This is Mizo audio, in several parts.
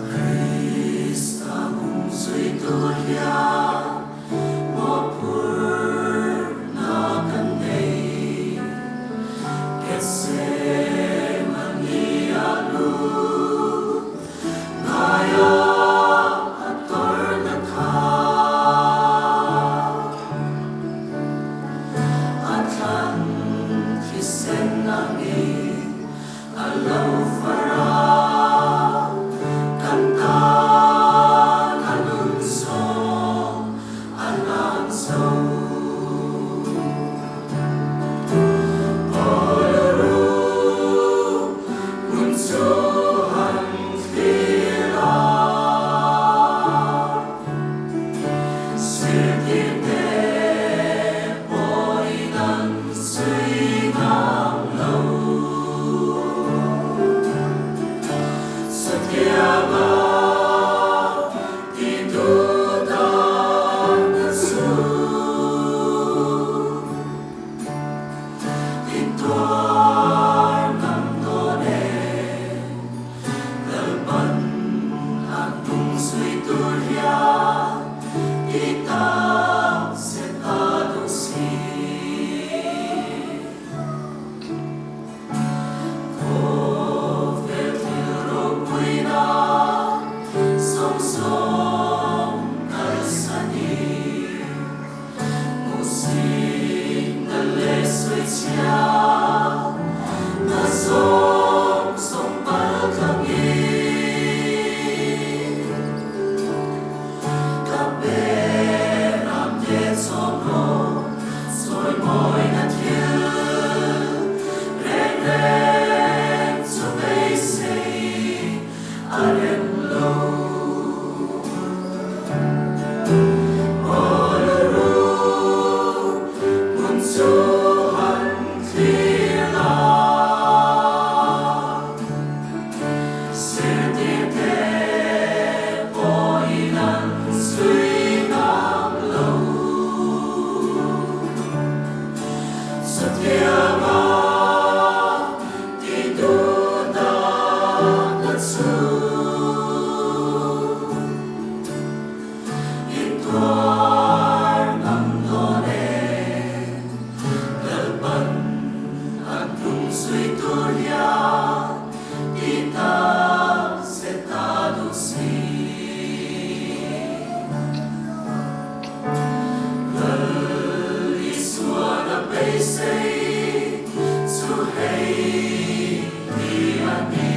Krista um zui tur hian mawhphurhna kan nei. Gethsemane-ah lu ngaia a tawrhna kha a thlan thisen angin a lo far a, kan tan a nun zawng a hlan zo. Aw ru, hmun chu han thlir a, Zirtirte pawhin an zui ngam lo. Chutianga ti duh dahna chu i tuar ngam dawn e. Lalpan a hnung zui tur hian ti tak zet a duh si. Khawvel thil ropuina zawng zawng kalsan i hmuhsitna leh sawichhia na zawng zawng pal tlangin ka ber ang te chawm rawh chawimawina thil reng reng chu beisei a rem lo. Aw la ru, hmun chu han thlir la. Zirtirte pawhin an zui ngam lo. Chutianga ti duh dahna chu i tuar ngam dawn e. Lalpan a hnung zui tur hian ti tak zet a duh si. Lal Isuan a beisei chu hei hi a ni,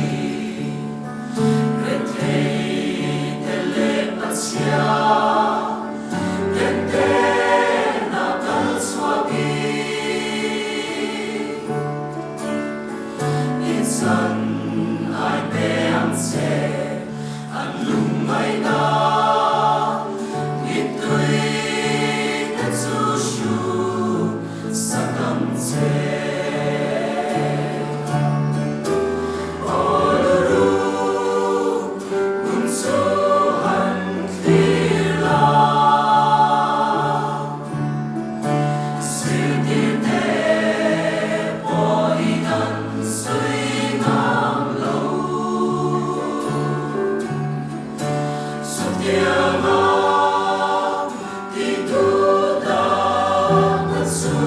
Rethei te leh Pathian ten tena kal chhuakin i chan ai pe ang che an lungngaihna mittui te chu hru sak ang che. Aw luru, hmun chu han thlir la. Zirtirte pawhin an zui ngam lo. Chutianga ti duh dahna chu.